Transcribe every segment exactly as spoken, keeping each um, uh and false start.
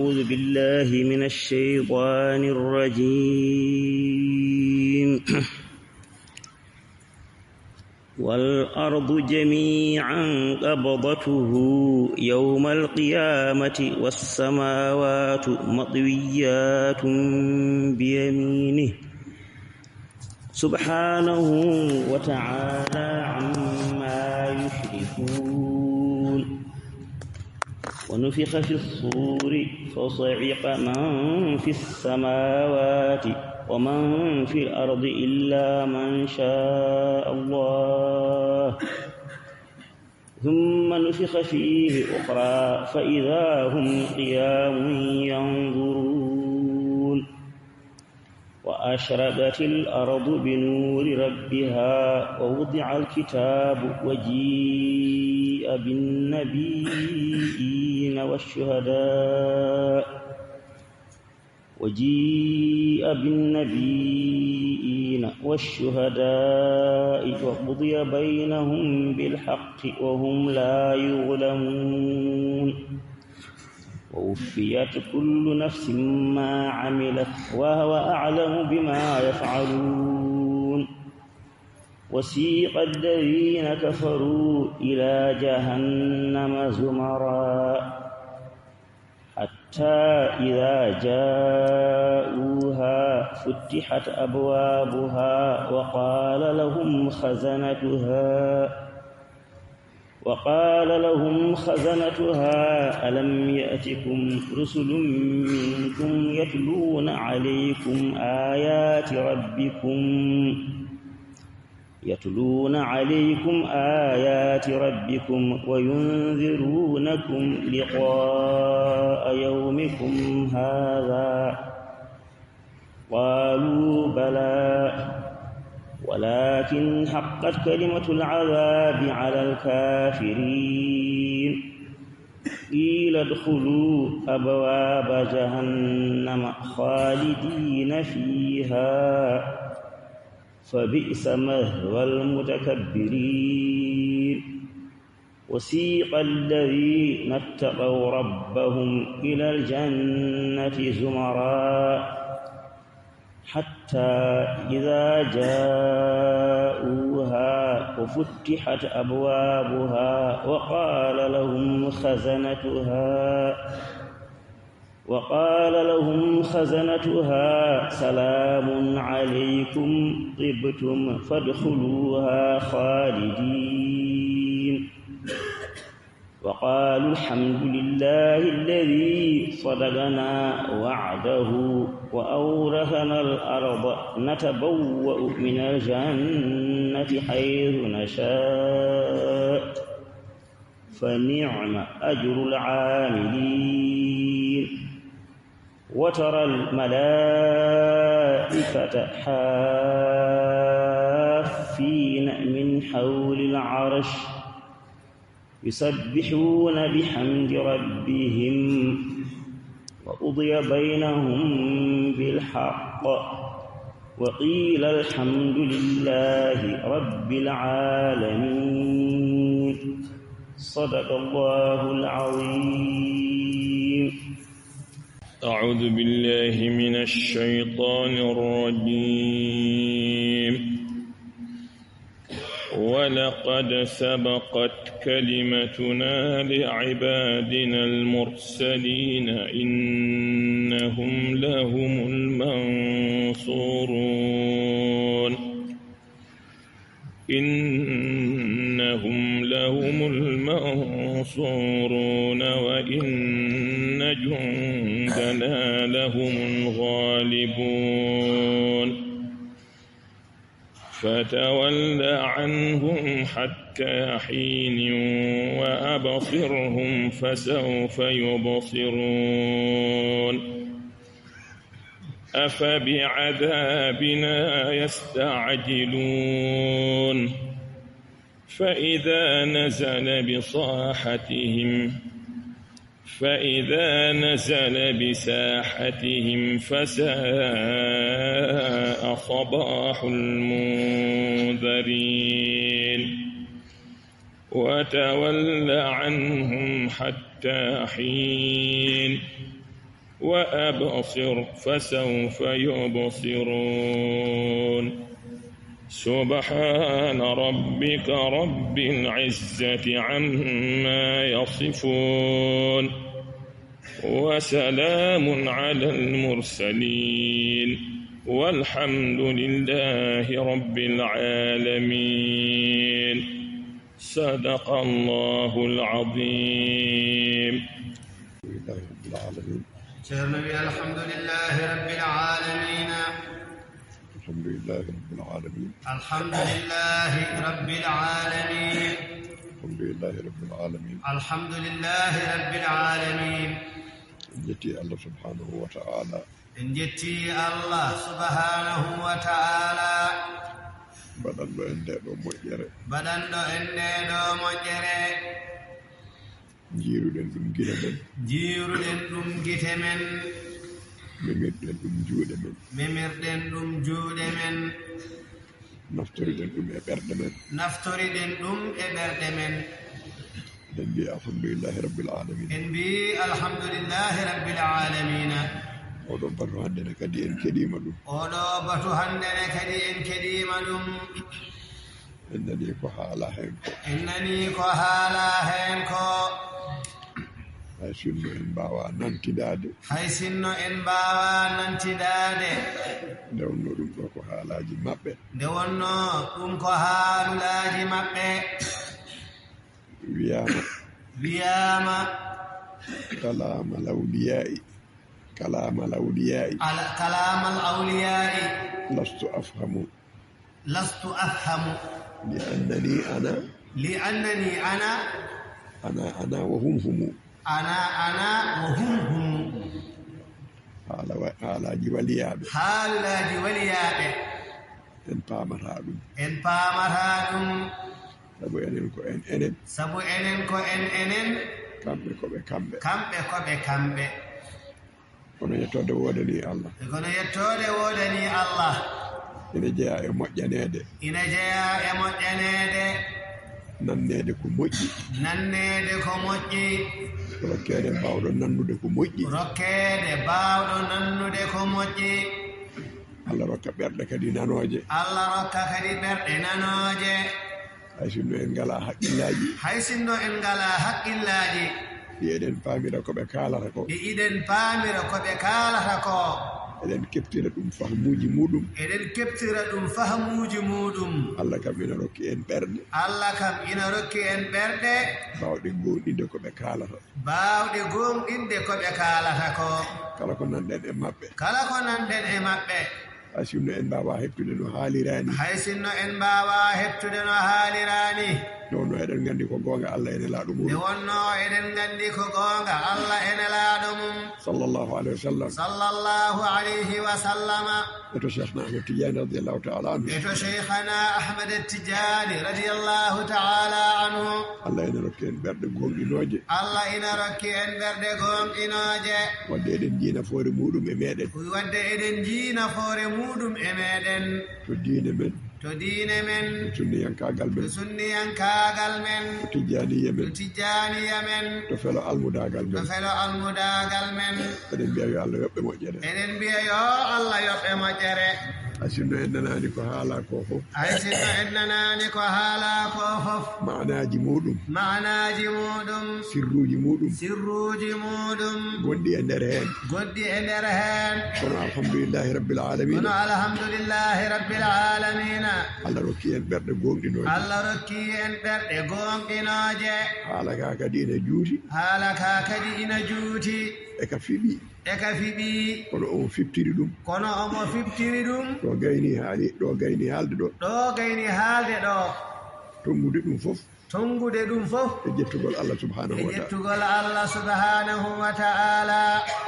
أعوذ بالله من الشيطان الرجيم. والأرض جميعا قبضته يوم القيامة والسماوات مطويات بيمينه سبحانه وتعالى عما يشركون. ونفخ في الصور فصعق من في السماوات ومن في الأرض إلا من شاء الله، ثم نفخ فيه أخرى فإذا هم قيام ينظرون. وأشرقت الأرض بنور ربها ووضع الكتاب وجيء بالنبيين والشهداء، وجيء بالنبيين والشهداء وقضي بينهم بالحق وهم لا يظلمون. ووفيت كل نفس ما عملت وهو أعلم بما يفعلون. وسيق الذين كفروا إلى جهنم زمرا حتى إذا جاءوها فتحت أبوابها وقال لهم خزنتها وقال لهم خزنتها ألم يأتكم رسل منكم يتلون عليكم آيات ربكم يتلون عليكم آيات ربكم وينذرونكم لقاء يومكم هذا؟ قالوا بلى ولكن حقت كلمة العذاب على الكافرين. قيل ادخلوا أبواب جهنم خالدين فيها فبئس مثوى المتكبرين. وسيق الذين اتقوا ربهم إلى الجنة زمرا حتى إذا جاءوها وفتحت أبوابها وقال لهم خزنتها وقال لهم خزنتها سلام عليكم طبتم فادخلوها خالدين. وقالوا الحمد لله الذي صدقنا وعده وأورثنا الأرض نتبوأ من الجنة حيث نشاء فنعم أجر العاملين. وترى الملائكة حافين من حول العرش يسبحون بحمد ربهم وقضي بينهم بالحق وقيل الحمد لله رب العالمين. صدق الله العظيم. أعوذ بالله من الشيطان الرجيم. ولقد سبقت كلمتنا لعبادنا المرسلين إنهم لهم المنصورون. إنهم لهم المنصورون وإن جندنا لهم الغالبون. فتول عنهم حتى حين وأبصرهم فسوف يبصرون. أفبعذابنا يستعجلون. فإذا نزل بصاحتهم فإذا نزل بساحتهم فساء صباح المنذرين. وتول عنهم حتى حين. وأبصر فسوف يبصرون. سبحان ربك رب العزة عما يصفون. وسلام على المرسلين. والحمد لله رب العالمين. صدق الله العظيم. الحمد لله رب العالمين. Ceerno wi, الحمد لله رب العالمين. الحمد لله رب العالمين. الحمد لله رب العالمين. الحمد لله رب العالمين. الحمد لله رب العالمين. En njetti Allah subhanahu wa ta'ala. En njetti Allah subhanahu wa ta'ala. Mbaɗanɗo en nde ɗo moƴƴere. Mbaɗanɗo en nde ɗo moƴƴere. Njiiruɗen ɗum gite men. Njiiruɗen ɗum gite men. Memirɗen ɗum juuɗe men. Memirɗen ɗum juuɗe men. Naftoriɗen ɗum e ɓerɗe men. Naftoriɗen ɗum e ɓerɗe men. Eɗen mbiya alhamdulillahi rabbil alamin. En mbi alhamdulillahi rabbil alamina. Oɗo batu hannde ne kadi en keɗiima ɗum. Oɗo batu hannde ne kadi en keɗiima ɗum. En nani ko haala heen ko. En nani ko haala heen ko. Hay sinno en mbaawa nantidaade. Hay sinno en mbaawa nantidaade. Nde wonno ɗum ɗo ko haalaaji maɓɓe. Nde wonno ɗum ko haalulaaji maɓɓe. Wiyaama. Wiyaama. Kalaamal awliyaa'i. Kalaamal awliyaa'i. Ala-, kalaamal awliyaa'i. Lastu afhamu. Lastu afhamu. Li annani ana. Li annani ana. Ana, ana wa hum humu. Ana, ana wa hum humu. Haala wa-, haalaaji waliyaaɓe. Haalaaji waliyaaɓe. En paamataa ɗum. En paamataa ɗum. Sabu enen ko en enen. Sabu enen ko en enen. Kamɓe ko ɓe kamɓe. Kamɓe ko ɓe kamɓe. Kono yettoode woodanii Allah. Kono yettoode woodanii Allah. Ina jeyaa e moƴƴaneede. Ina jeyaa e moƴƴaneede. Nanneede ko moƴƴi. Nanneede ko moƴƴi. Rokkeede baawɗo nannude ko moƴƴi. Rokkeede baawɗo nannude ko moƴƴi. Allah rokka ɓerɗe kadi nanooje. Allah rokka kadi ɓerɗe nanooje. Hay sinno en ngalaa haqqillaaji. Hay sinno en ngalaa haqqillaaji. Ɗi eɗen paamira ko ɓe kaalata ko. Ɗi eɗen paamira ko ɓe kaalata ko. Eɗen keɓtira ɗum fahmuuji muuɗum. Eɗen keɓtira ɗum fahmuuji muuɗum. Allah kam ina rokki en ɓerɗe. Allah kam ina rokki en ɓerɗe. Baawɗe gooŋɗinde ko ɓe kaalata. Baawɗe gooŋɗinde ko ɓe kaalata ko. Kala ko nanɗen e maɓɓe. Kala ko nanɗen e maɓɓe. Hay sinno en mbaawaa heɓtude no haaliraani. Hay sinno en mbaawaa heɓtude no haaliraani. Nde wonno eɗen nganndi ko goonga Allah e Nelaaɗo mum. Nde wonno eɗen nganndi ko goonga Allah e Nelaaɗo mum. Sallallahu alayhi wa sallam. Sallallahu alayhi wa sallama. E to Cheikhna Ahmed Tidiane radiyallahu ta'ala anhu. E to Cheikhna Ahmed Tidiane radiyallahu ta'ala anhu. Allah ina rokki en ɓerɗe gooŋɗinooje. Allah ina rokki en ɓerɗe gooŋɗinooje. Wadde eɗen njiya nafoore muuɗum e meeɗen. Wadde eɗen njiya nafoore muuɗum e meeɗen. To diine men. To diine men. To sunniyankaagal men. To sunniyankaagal men. To tijjaaniya men. To tijjaaniya men. To felo almudaagal men. To felo almudaagal men. Eɗen mbiya yo Allah yoɓ ɓe moƴƴere. Eɗen mbiya yo Allah yoɓ ɓe moƴƴere. Hay sinno en nanaani ko haalaa ko fof. Hay sinno en nanaani ko haalaa ko fof. Maanaaji muuɗum. Maanaaji muuɗum. Sirruuji muuɗum. Sirruuji muuɗum. Gonɗi e nder heen. Gonɗi e nder heen. Kono alhamdulillahi rabbil alamina. Kono alhamdulillahi rabbil alamina. Allah rokki en ɓerɗe gooŋɗinooje. Allah rokki en ɓerɗe gooŋɗinooje. Haala ka kadi ina juuti. Haala ka kadi ina juuti. E ka fiɓi. E ka fiɓi. Kono omo fiɓtiri ɗum. Kono omo fiɓtiri ɗum. Ɗo gayni haali, ɗo gayni haalde ɗo. Ɗo gayni haalde ɗo. Tonngude ɗum fof. Tonngude ɗum fof. E jettugol Allah subhanahu wa ta'ala. E jettugol Allah subhanahu wa ta'ala.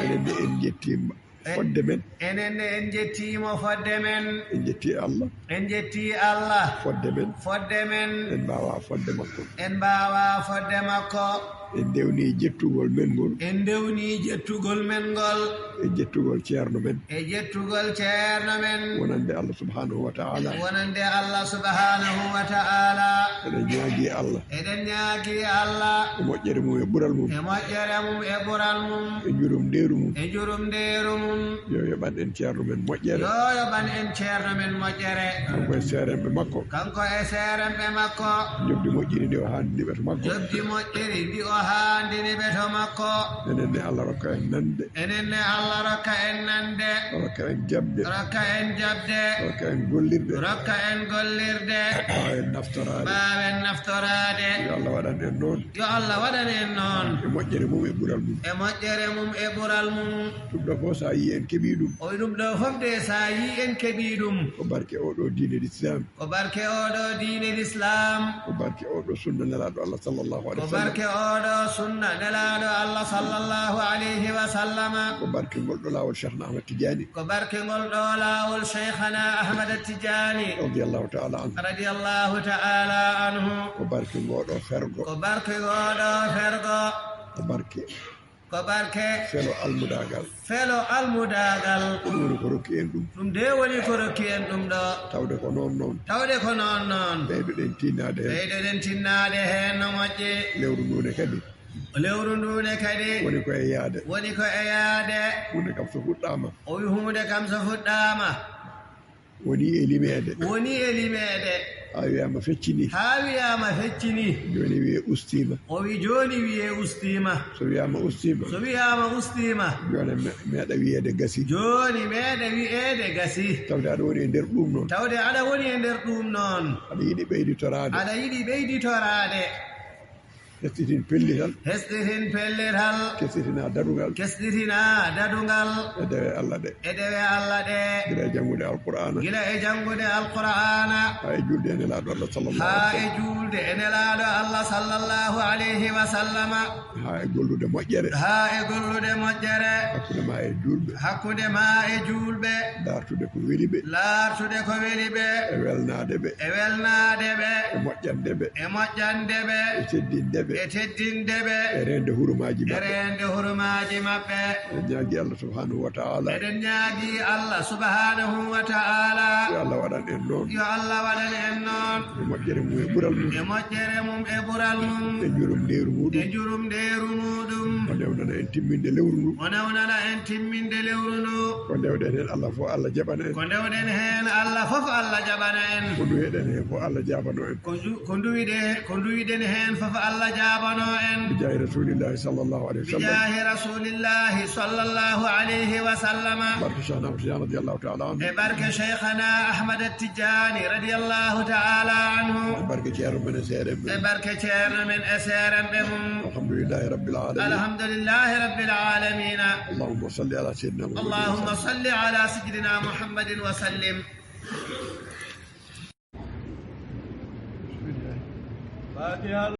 Enen ne en jettiima. E- fodde men. Enen ne en jettiima fodde men. En jetti Allah. En jetti Allah. Fodde men. Fodde men. En mbaawaa fodde makko. En mbaawaa fodde makko. En ndewni jettugol men ngol. En ndewni jettugol men ngol. E jettugol ceerno men. E jettugol ceerno men. Wonande Allah subhanahu wa ta'ala. Wonande Allah subhanahu wa ta'ala. Eɗen ñaagi Allah. Eɗen ñaagi Allah. E moƴƴere mum e ɓural mum. E moƴƴere mum e ɓural mum. E njurum ndeeru mum. E njurum ndeeru mum. Yo yoɓan en ceerno men moƴƴere. Yo yoɓan en ceerno men moƴƴere. Kanko e seerenɓe makko. Kanko e seerenɓe makko. Njoɓdi moƴƴiri ndi o haandini ɓe to makko. Njoɓdi moƴƴiri ndi o haandini ɓe to makko. Enen ne Allah rokka en nande. Enen ne Allah rokka en nande. Rokka en jaɓde. Rokka en jaɓde. Rokka en gollirde. Rokka en gollirde. Mbaawen naftoraade. Mbaawen naftoraade. Yo Allah waɗan en noon. Yo Allah waɗan en noon. E moƴƴere mum e ɓural mum. E moƴƴere mum e ɓural mum. Ɗum ɗo fof so a yii en keɓii ɗum. O wi ɗum ɗo fof de so a yii en keɓii ɗum. Ko barke oo ɗoo diine l'islam. Ko barke oo ɗoo diine l'islam. Ko barke oo ɗoo sunna Nelaaɗo Allah sallallahu alayhi wa sallam. Ko barke oo ɗoo sunna Nelaaɗo Allah sallallahu alayhi wa sallam. Ko barke ngol ɗoo laawol Cheikhna Ahmad Tidiane. Ko barke ngol ɗoo laawol Cheikhna Ahmad Tidiane. Radiyallahu ta'ala anhu. Radiyallahu ta'ala anhu. Ko barke ngoo ɗoo fergo. Ko barke ngoo ɗoo fergo. Ko barke. Ko barke. Felo almudaagal. Felo almudaagal. Ɗum woni ko rokki en ɗum. Ɗum de woni ko rokki en ɗum ɗo. Tawde ko noon noon. Tawde ko noon noon. Ɓeydoɗen tinnaade heen. Ɓeydoɗen tinnaade heen no moƴƴi. Lewru ndu ne kadi. Lewru ndu ne kadi. Woni ko e yaade. Woni ko e yaade. Huunde kam so fuɗɗaama. O wi huunde kam so fuɗɗaama. Woni e limeede. Woni e limeede. Haa wiyaama feccini. Haa wiyaama feccini. Jooni wiyee ustiima. O wi jooni wiyee ustiima. So wiyaama ustiima. So wiyaama ustiima. Jooni me-, meeɗa wiyeede gasi. Jooni meeɗa wiyeede gasi. Tawde aɗa woni e nder ɗum noon. Tawde aɗa woni e nder ɗum noon. Aɗa yiɗi ɓeyditoraade. Aɗa yiɗi ɓeyditoraade. Hesɗitin pellital. Hesɗitin pellital. Kesɗitina daɗungal. Kesɗitina daɗungal. E dewe Allah ɗe. E dewe Allah ɗe. Gila e janngude Alqur'aana. Gila e janngude Alqur'aana. Haa e juulde e Nelaaɗo Allah sallallahu alayhi wa sallam. Haa e juulde e Nelaaɗo Allah sallallahu alayhi wa sallam. Haa e gollude moƴƴere. Haa e gollude moƴƴere. Hakkunde ma e juulɓe. Hakkunde ma e juulɓe. Laartude ko weli ɓe. Laartude ko weli ɓe. E welnaade ɓe. E welnaade ɓe. E moƴƴande ɓe. E moƴƴande ɓe. E teddinde ɓe. E teddinde ɓe. E reende hurumaaji maɓɓe. E reende hurumaaji maɓɓe. Eɗen ñaagi Allah subhanahu wa ta'ala. Eɗen ñaagi Allah subhanahu wa ta'ala. Yo Allah waɗan en noon. Yo Allah waɗan en noon. E moƴƴere mum e ɓural mum. E moƴƴere mum e ɓural mum. E njurum ndeeru muɗum. E njurum ndeeru muɗum. O newnana en timminde lewru ndu. O newnana en timminde lewru ndu. Ko ndewɗen heen Allah fof Allah jaɓana en. Ko ndewɗen heen Allah fof Allah jaɓana en. Ko nduweɗen heen fof Allah jaabano en. Ko ndu-, ko nduwiɗe-, ko nduwiɗen heen fof Allah jaabano en. Bi jaahi Rasulillahi sallallahu alayhi wa sallam. Bi jaahi Rasulillahi sallallahu alayhi wa sallam. Barke Cheikhna Ahmad Tidiane radiyallahu ta'ala anhu. E barke Cheikhna Ahmad Tidiane radiyallahu ta'ala anhu. E barke ceerno men e seerenɓe. E barke ceerno men e seerenɓe mum. Alhamdulillahi rabbil alamin. Alhamdulillahi rabbil alamin. Allahumma salli ala sayyidina Muhammadin. Allahumma salli ala sayyidina Muhammadin wa sallim. Fatiha.